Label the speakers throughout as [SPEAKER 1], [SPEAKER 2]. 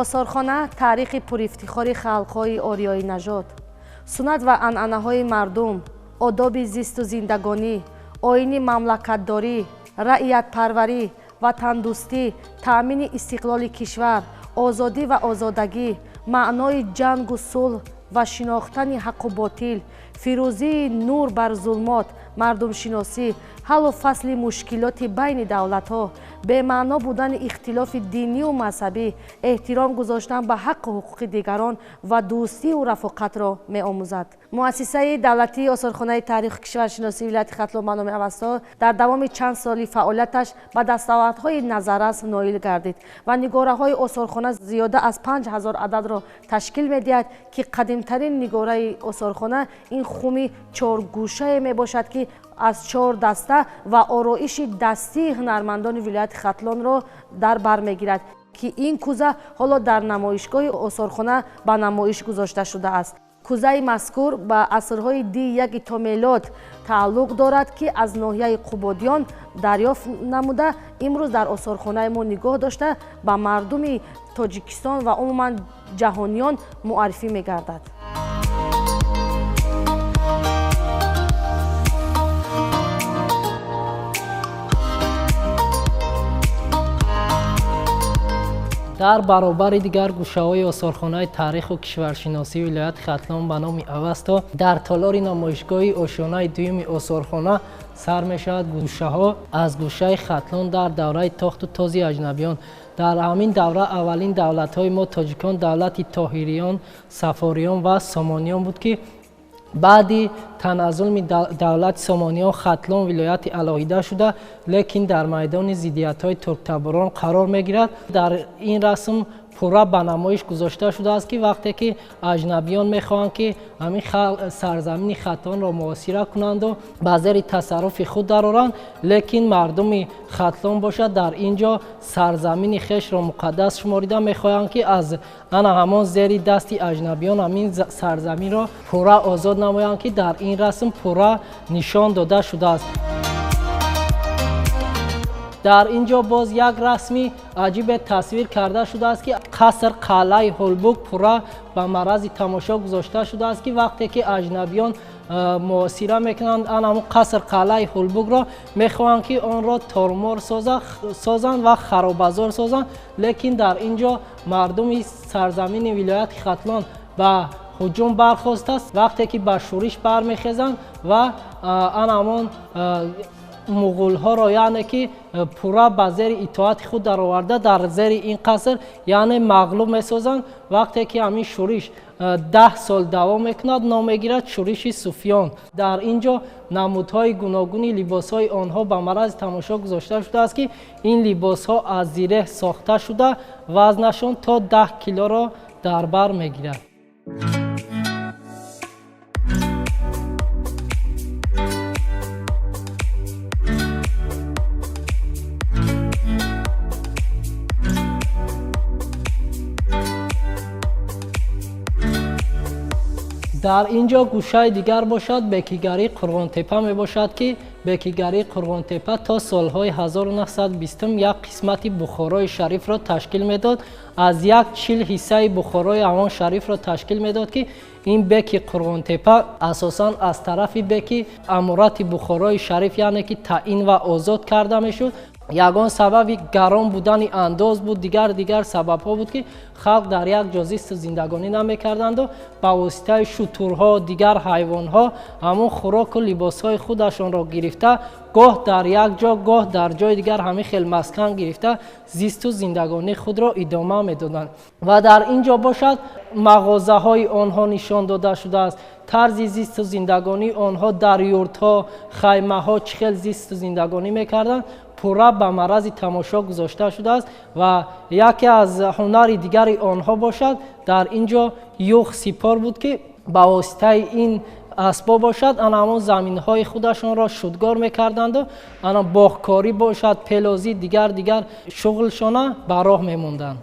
[SPEAKER 1] Осорхона таърихи пурифтихори халқҳои ориёинажод, суннат ва анъанаҳои мардум, одоби зисту зиндагонӣ, оини мамлакатдорӣ, раиятпарварӣ, ватандӯстӣ, таъмини истиқлоли кишвар, озодӣ ва озодагӣ, маънои ҷангу сулҳ ва шинохтани ҳаққу ботил, фирӯзии нур бар зулмот, мардумшиносӣ, ҳаллу фасли мушкилоти байни давлатҳо, бемаъно будани ихтилофи динию мазҳабӣ, эҳтиром гузоштан ба ҳаққу ҳуқуқи дигарон ва дӯстию рафоқатро меомӯзад. Муассисаи давлатии осорхонаи таъриху кишваршиносии вилояти Хатлон ба номи Авасто дар давоми чанд соли фаъолияташ ба дастовардҳои назаррас ноил гардид ва нигораҳои осорхона зиёда аз 5000 ададро ташкил медиҳад, ки қадимтарин нигораи осорхона ин хуми чоргӯшае мебошад, ки аз чор даста ва ороиши дастии ҳунармандони вилояти Хатлонро дар бар мегирад, ки ин кӯза ҳоло дар намоишгоҳи осорхона ба намоиш гузошта шудааст. Кӯзаи мазкур ба асрҳои ди яки то мелод тааллуқ дорад, ки аз ноҳияи Қубодиён дарёфт намуда, имрӯз дар осорхонаи мо нигоҳ дошта, ба мардуми Тоҷикистон ва умуман ҷаҳониён муаррифӣ мегардад.
[SPEAKER 2] Дар баробари дигар гӯшаҳои осорхонаи таъриху кишваршиносии вилояти Хатлон ба номи Авасто дар толори намоишгоҳи ошёнаи дуюми осорхона сар мешавад гӯшаҳо аз гӯшаи Хатлон дар давраи тохту този аҷнабиён. Дар ҳамин давра аввалин давлатҳои мо тоҷикон давлати Тоҳириён, Сафориён ва Сомониён буд, ки баъди таназзуми давлати Сомониён Хатлон вилояти алоҳида шуда, лекин дар майдони зиддиятҳои турктаборон қарор мегирад. Дар ин расм пурра ба намоиш гузошта шудааст, ки вақте ки аҷнабиён мехоҳанд, ки ҳамин сарзамини Хатлонро муҳосира кунанду ба зери тасарруфи худ дароранд, лекин мардуми Хатлон бошад дар ин ҷо сарзамини хешро муқаддас шуморида мехоҳанд, ки аз ана ҳамон зери дасти аҷнабиён ҳамин сарзаминро пурра озод намоянд, ки дар ин расм пурра нишон дода шудааст. Дар ин ҷо боз як расми аҷибе тасвир карда шудааст, ки қаср қалъаи Ҳулбук пурра ба маррази тамошо гузошта шудааст, ки вақте ки аҷнабиён муҳосира мекунанд ан ҳамон қаср қалъаи Ҳулбукро, мехоҳанд, ки онро тормор созанд ва харобазор созанд, лекин дар ин ҷо мардуми сарзамини вилояти Хатлон ба ҳуҷум бархостааст. Вақте ки ба шӯриш бармехезанд ва ан ҳамон муғулҳоро, яъне ки пурра ба зери итоати худ дароварда дар зери ин қаср, яъне мағлуб месозанд. Вақте ки ҳамин шӯриш 10 сол давом мекунад, ном мегирад шӯриши Суфиён. Дар ин ҷо намудҳои гуногуни либосҳои онҳо ба маррази тамошо гузошта шудааст, ки ин либосҳо аз зиреҳ сохта шуда, вазнашон то 10 килоро дар бар мегирад. Дар ин ҷо гӯшаи дигар бошад бекигарии Қурғонтепа мебошад, ки бекигарии Қурғонтепа то солҳои 1920 як қисмати Бухорои шарифро ташкил медод. Аз як чил ҳиссаи Бухорои ҳамон шарифро ташкил медод, ки ин беки Қурғонтепа асосан аз тарафи беки аморати Бухорои шариф, яъне ки таъин ва озод карда мешуд. Ягон сабаби гарон будани андоз буд, дигар сабабҳо буд, ки халқ дар як ҷо зисту зиндагонӣ намекарданду ба воситаи шутурҳо, дигар ҳайвонҳо ҳамон хӯроку либосҳои худашонро гирифта, гоҳ дар як ҷо, гоҳ дар ҷои дигар ҳамин хел маскан гирифта зисту зиндагонии худро идома медоданд. Ва дар ин ҷо бошад мағозаҳои онҳо нишон дода шудааст, тарзи зисту зиндагонии онҳо дар юртҳо, хаймаҳо чӣ хел зисту зиндагонӣ мекарданд, пурра ба маррази тамошо гузошта шудааст. Ва яке аз ҳунари дигари онҳо бошад, дар ин ҷо юх сипор буд, ки ба воситаи ин асбоб бошад ана ҳамон заминҳои худашонро шудгор мекарданду ана боғкорӣ бошад, пелозӣ, дигар шуғлшона ба роҳ мемонданд.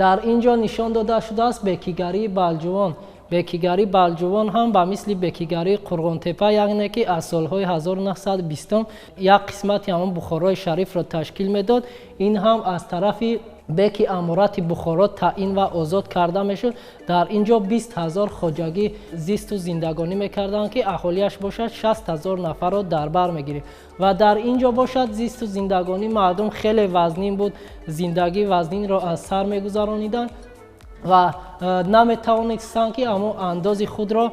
[SPEAKER 2] Дар ин ҷо нишон дода шудааст бекигарии Балҷувон. Бекигарии Балҷувон ҳам ба мисли бекигарии Қурғонтепа, яъне ки аз солҳои 1920 як қисмати ҳамон Бухорои Шарифро ташкил медод. Ин ҳам аз тарафи беки аморати Бухоро таъин ва озод карда мешуд. Дар ин ҷо 20 000 хоҷагӣ зисту зиндагонӣ мекарданд, ки аҳолиаш бошад 60 000 нафарро дар бар мегирифт. Ва дар ин ҷо бошад зисту зиндагонии мардум хеле вазнин буд, зиндагии вазнинро аз сар мегузарониданд ва наметавонистанд, ки ҳамон андози худро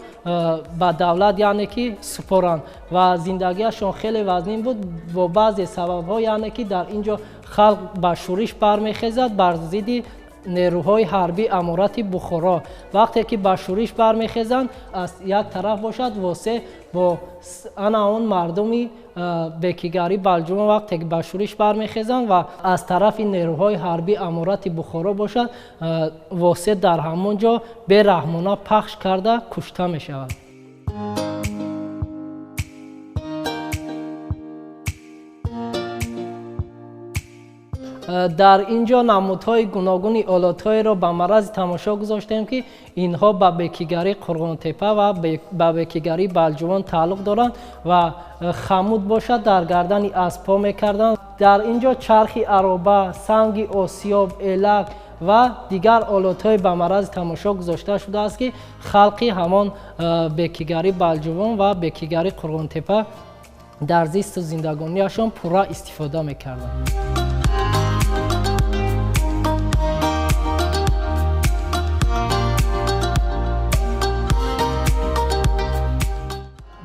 [SPEAKER 2] ба давлат, яъне ки супоранд, ва зиндагиашон хеле вазнин буд бо баъзе сабабҳо, яъне ки дар ин ҷо халқ ба шӯриш бармехезад бар зидди нерӯҳои ҳарбии аморати Бухоро. Вақте ки ба шӯриш бармехезанд, аз як тараф бошад Восеъ бо ана он мардуми бекигарӣ Балҷувон вақте ки ба шӯриш бармехезанд ва аз тарафи нерӯҳои ҳарбии аморати Бухоро бошад, Восеъ дар ҳамон ҷо бераҳмона пахш карда кушта мешавад. Дар ин ҷо намудҳои гуногуни олотҳоеро ба маррази тамошо гузоштем, ки инҳо ба бекигарии Қурғонтепа ва ба бекигарии Балҷувон тааллуқ доранд ва хамуд бошад дар гардани аспҳо мекарданд. Дар ин ҷо чархи ароба, санги осиёб, элак ва дигар олотҳои ба маррази тамошо гузошта шудааст, ки халқи ҳамон бекигарии Балҷувон ва бекигарии Қурғонтепа дар зисту зиндагониашон пурра истифода мекарданд.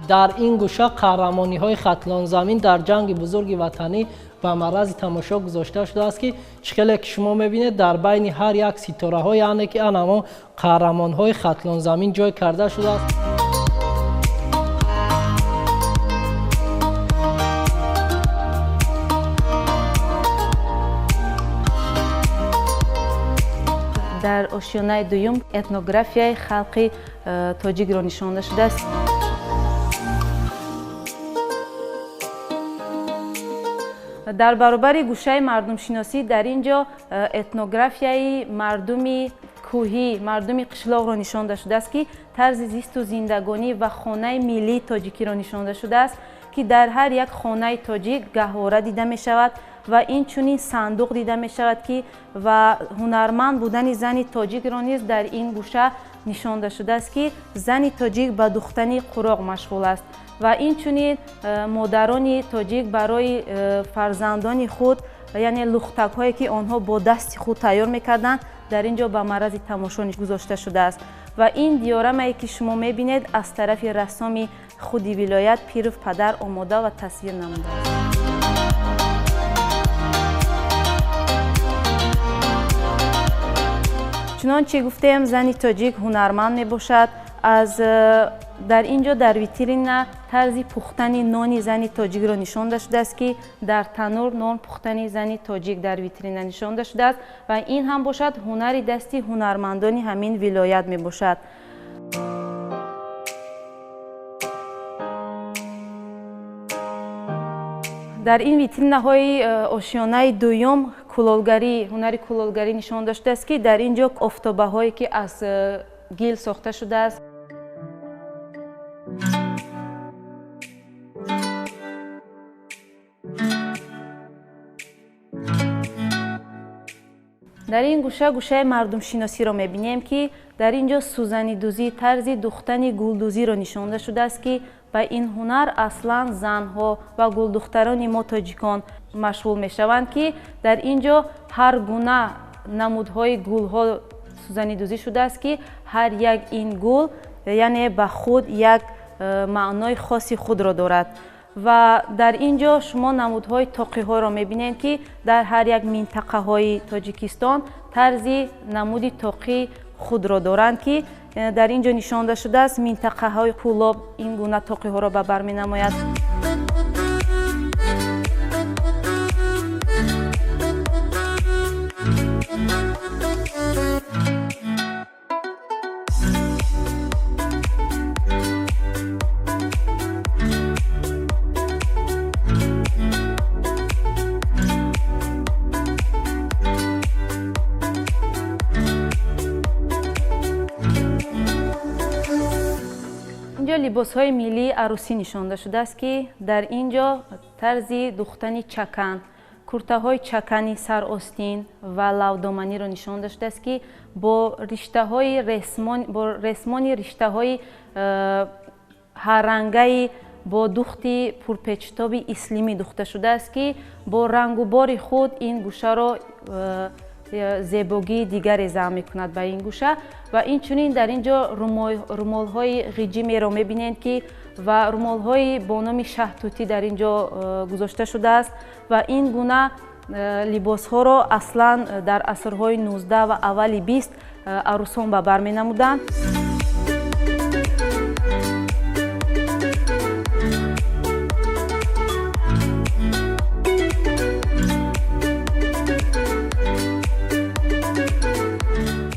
[SPEAKER 2] Дар ин гӯша қаҳрамониҳои Хатлонзамин дар ҷанги бузурги ватанӣ ба маррази тамошо гузошта шудааст, ки чӣ хеле ки шумо мебинед дар байни ҳар як ситораҳо, яъне ки ан ҳамон қаҳрамонҳои Хатлонзамин ҷой карда шудааст.
[SPEAKER 3] Дар ошёнаи дуюм этнографияи халқи тоҷикро нишонда шудааст. Дар баробари гӯшаи мардумшиносӣ дар ин ҷо этнографияи мардуми кӯҳӣ, мардуми қишлоқро нишонда шудааст, ки тарзи зисту зиндагонӣ ва хонаи миллии тоҷикиро нишонда шудааст, ки дар ҳар як хонаи тоҷик гаҳвора дида мешавад ва инчунин сандуқ дида мешавад, ки ва ҳунарманд будани зани тоҷикро низ дар ин гӯша нишонда шудааст, ки зани тоҷик ба духтани қуроқ машғул аст. Ва инчунин модарони тоҷик барои фарзандони худ, яъне лухтакҳое ки онҳо бо дасти худ тайёр мекарданд, дар ин ҷо ба маррази тамошо гузошта шудааст. Ва ин диорамае ки шумо мебинед аз тарафи рассоми худи вилоят Пиров Падар омода ва тасвир намудааст. Чунончи гуфтем, зани тоҷик ҳунарманд мебошад. Аз дар ин ҷо дар витрина тарзи пухтани нони зани тоҷикро нишонда шудааст, ки дар танур нон пухтани зани тоҷик дар витрина нишонда шудааст ва ин ҳам бошад ҳунари дасти ҳунармандони ҳамин вилоят мебошад. Дар ин витринаҳои ошёнаи дуюм кулолгарӣ, ҳунари кулолгарӣ нишонда шудааст, ки дар ин ҷо офтобаҳое ки аз гил сохта шудааст. Дар ин гӯша гӯшаи мардумшиносиро мебинем, ки дар ин ҷо сӯзанидӯзӣ, тарзи духтани гулдӯзиро нишонда шудааст, ки Ба ин ҳунар аслан занҳо ва гулдухтарони мо тоҷикон машғул мешаванд, ки дар ин ҷо ҳар гуна намудҳои гулҳо сӯзанидӯзӣ шудааст, ки ҳар як ин гул яъне ба худ як маънои хоси худро дорад. Ва дар ин ҷо шумо намудҳои тоқиҳоро мебинед, ки дар ҳар як минтақаҳои Тоҷикистон тарзи намуди тоқи худро доранд, ки дар ин ҷо нишон дода шудааст. Минтақаҳои Кӯлоб ин гуна тоқиҳоро ба бар менамояд. Инҷо либосҳои миллии арӯсӣ нишон дода шудааст, ки дар ин ҷо тарзи духтани чакан, куртаҳои чакани саростин ва лавдоманиро нишон дода шудааст, ки бо риштаҳои ресмон, бо ресмони риштаҳои ҳаррангаи бо духти пурпечтоби ислимӣ духта шудааст, ки бо рангу бори худ ин гӯшаро зебогии дигаре зам мекунад ба ин гӯша. Ва инчунин дар ин ҷо румолҳои ғиҷимеро мебинед, ки ва румолҳои бо номи шаҳтутӣ дар ин ҷо гузошта шудааст. Ва ин гуна либосҳоро аслан дар асрҳои 19 ва аввали 20 арӯсон ба бар менамуданд.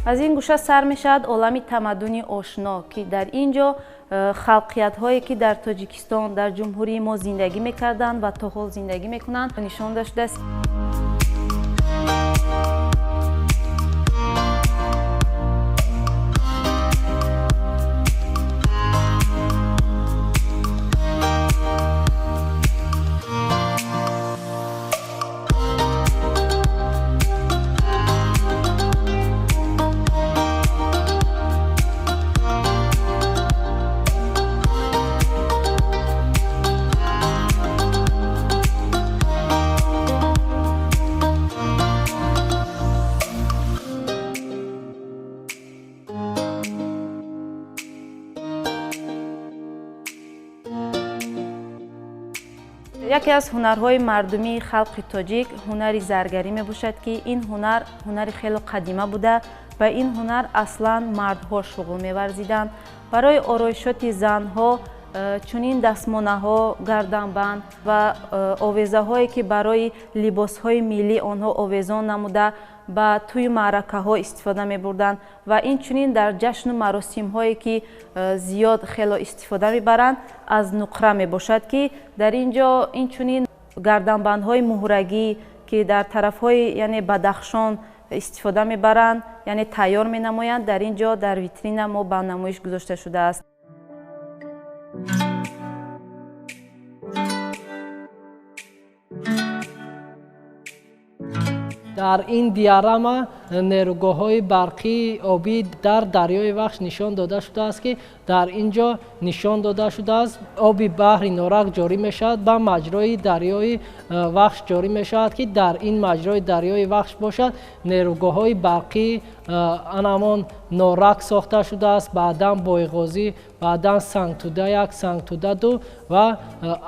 [SPEAKER 3] Аз ин гӯша сар мешавад олами тамаддуни ошно, ки дар ин ҷо халқиятҳое, ки дар Тоҷикистон, дар ҷумҳурии мо зиндагӣ мекарданд ва то ҳол зиндагӣ мекунанд, нишон дода шудааст. Яке аз ҳунарҳои мардумии халқи тоҷик ҳунари заргарӣ мебошад, ки ин ҳунар ҳунари хеле қадима буда ва ин ҳунар аслан мардҳо шуғл меварзиданд. Барои ороишоти занҳо чунин дастмонаҳо, гарданбанд ва овезаҳое, ки барои либосҳои миллӣ онҳо овезон намуда ба тӯю маъракаҳо истифода мебурданд ва инчунин дар ҷашну маросимҳое, ки зиёд хело истифода мебаранд, аз нуқра мебошад, ки дар ин ҷо инчунин гарданбандҳои муҳрагӣ, ки дар тарафҳои яъне Бадахшон истифода мебаранд, яъне тайёр менамоянд, дар ин ҷо дар витрина мо ба намоиш гузошта шудааст.
[SPEAKER 2] Дар ин диарама нерӯгоҳҳои барқии обӣ дар дарёи Вахш нишон дода шудааст, ки дар ин ҷо нишон дода шудааст оби баҳри Норак ҷорӣ мешавад, ба маҷрои дарёи Вахш ҷорӣ мешавад, ки дар ин маҷрои дарёи Вахш бошад нерӯгоҳҳои барқии анамон Норак сохта шудааст, баъдан Бойғозӣ, баъдан Сангтуда 1, Сангтуда 2 ва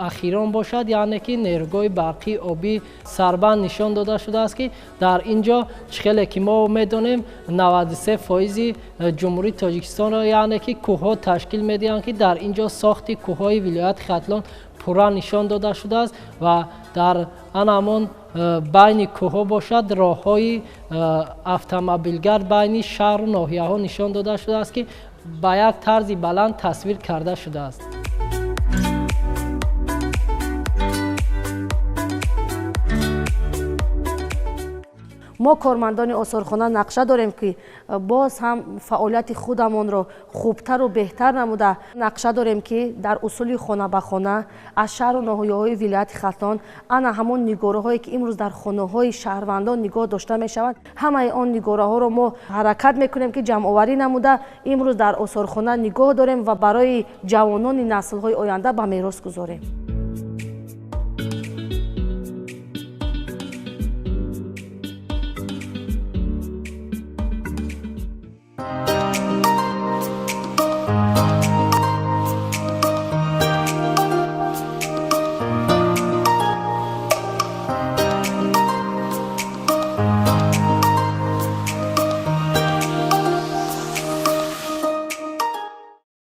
[SPEAKER 2] ахирон бошад, яъне ки нерӯгоҳи барқии обӣ Сарбанд нишон дода шудааст, ки дар ин ҷо чӣ хеле ки мо медонем 93% ҷумҳурии Тоҷикистонро яъне ки кӯҳҳо ташкил медиҳанд, ки дар ин ҷо сохти кӯҳҳои вилояти Хатлон пурра нишон дода шудааст ва дар анамон байни кӯҳҳо бошад роҳҳои автомобилгард байни шаҳру ноҳияҳо нишон дода шудааст, ки ба як тарзи баланд тасвир карда шудааст.
[SPEAKER 1] Мо Мо, кормандони осорхона, нақша дорем, ки боз ҳам фаъолияти худамонро хубтару беҳтар намуда, нақша дорем, ки дар усули хона ба хона аз шаҳру ноҳияҳои вилояти Хатлон ана ҳамон нигораҳое, ки имрӯз дар хонаҳои шаҳрвандон нигоҳ дошта мешаванд, ҳамаи он нигораҳоро мо ҳаракат мекунем, ки ҷамъоварӣ намуда, имрӯз дар осорхона нигоҳ дорем ва барои ҷавонони наслҳои оянда ба мерос гузорем.